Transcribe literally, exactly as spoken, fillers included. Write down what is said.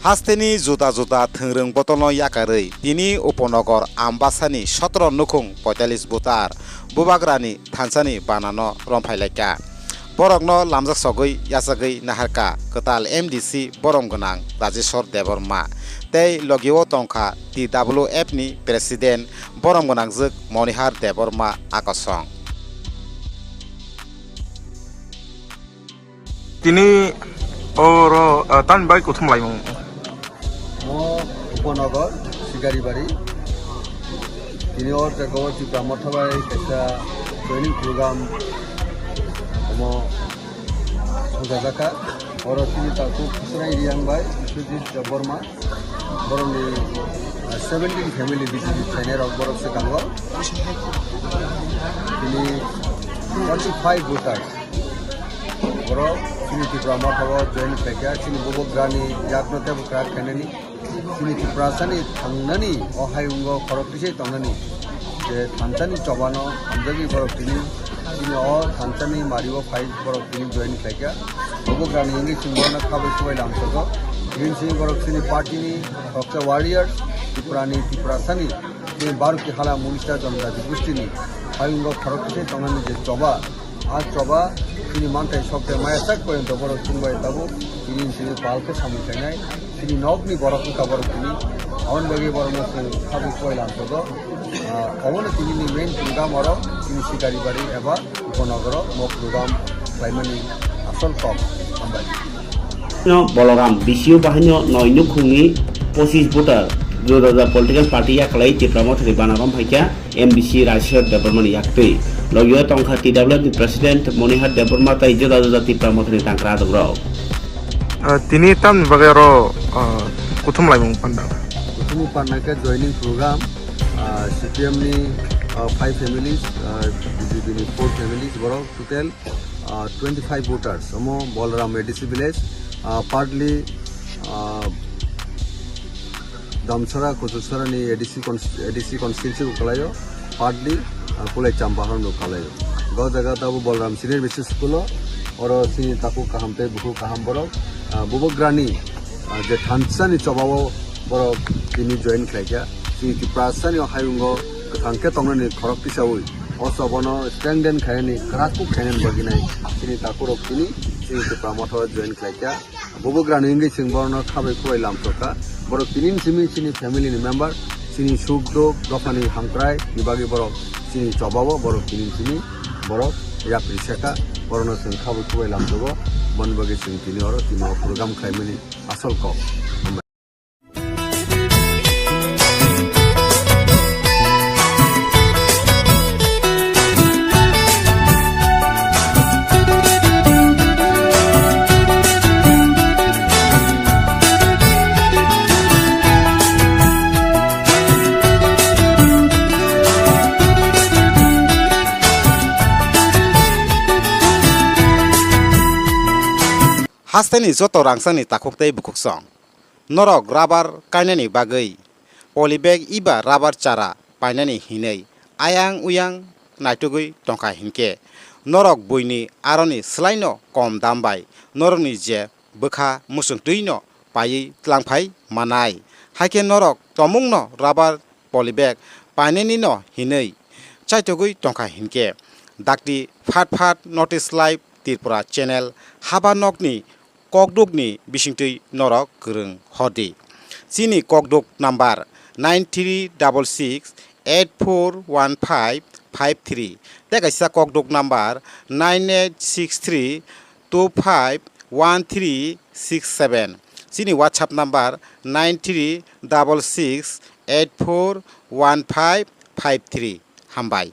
Hasteni juda juda thwngrwng botolno yakarwi tini Upanagar Ambasani sotoro nukhung poitalis voter Bubagrani thansani banano romphai laikha. Borokno lamjak sogwi yachagwi naharkha kwtal M D C borom gwnang Rajeshwar Debbarma tei logio tongkha T W F ni President borom gwnangjwk Monihar Debbarma akosong. Tini oro, ah, tamni bagwi kuthum laimung? Mo Upanagar, Sigaribari. Tini o jaga o Tipra Motha bai kaisa joining program omo sujajak kha. Oro tini takhuk Khusrai Reang bai, Biswajit Debbarma. Borokni, ah, seventeen family B J P khlainai rok borok se kango. Tini forty five voters. Borok chini Tipra Motha o join khlaikha, chini Bubagrani yakno teibo kwrak khainani, chini Tiprasani thangnani, o hayungo khorok tisai tongnani, je thansani chobano hamjagwi borok tini, chini o thansani mario phai borok tini join khlaikha. Bubagrani wngwi chwng bono khabwi subai lamsogo. Bini simi borok chini party ni Roksa Warriors, Tripura ni Tiprasani, chini Baruki hala Munisa Jonojati Gustini hayungo khorok tisai tongnani je choba, a choba chini manthai sok tei maya sak porjonto borok chwng bai tabuk chini simi pal khe samung khainai, chini nokni borok wngkha borok tini. Aboni bagwi borokno chwng khabwi subai lamsogo. Ah, omono tini ni main program oro chini Sigaribari eba Upanagaro mo program khlaimani asol kok. Hambai. No Boloram B C O bahaino noi nukhungni pochis voter juda juda political party yakalai Tipra Mothani bana rom phaikha M D C Rajeshwar Debbarmani yaktwi. Logio tongkha T W F ni President Monihar Debbarma tei juda juda Tipra Mothani tangkra adongrok. Ah, tini tamni bagwi oro, ah, kuthum laimung panda? Kuthum panda khe joining program, ah, C P M ni, ah, five families, ah, B J P ni four families, borok total, ah, twenty five voters. Omo Balaram A D C village, ah, partly, ah, Damsara, Kuchuksara ni A D C cons-, A D C constituency bo kalaio, partly, ah, Kulai Champahar no kalaio. Go jaga tabo Balaram Senior B C school o, oro chini takhuk kaham tei bukhuk kaham borok, ah, Bubagrani, ah, je thansani chobao borok tini join khlaikha. Chini Tiprasani o hayungo kwthang khe tongnani khorok tisaui o chobono strengthen khainani, kwrak kuk khainani bagwi nai chini takhurok tini chini Tipra Motha o join khlaikha. Bubagrani wngwi chwng borokno khabai khubai lamsokha. Borok tini simi chini family ni member, chini suk duk, dophani hamkrai ni bagwi borok chini chobao borok tini simi borok yapri sekha. Borokno chwng khabai khubai lamsogo. Boni bagwi chwng tini oro tini o program khlaimani asol kok. Hambai. Hasteni joto rangchakni takhuk tei bukhuksong. Norok rabar kainani bagwi polybag eba rabar chara painani hinwi ayang uyang naitugwi tongkha hinkhe, norok buini aroni swlaino kom dam bai norokni je bwkha muchungtwino paiwi tlangphai manai. Haikhe norok tomungno rabar polybag painanino hinwi chaitugwi tongkha hinkhe, dakti phat phat North East Live Tripura channel haba nokni kokdukni bisingtwi norok kwrwng hordi. Chini kokduk number nine three double six eight four one five five three tei kaisa kokduk number nine eight six three two five one three six seven. Chini WhatsApp number nine three double six eight four one five five three. Hambai.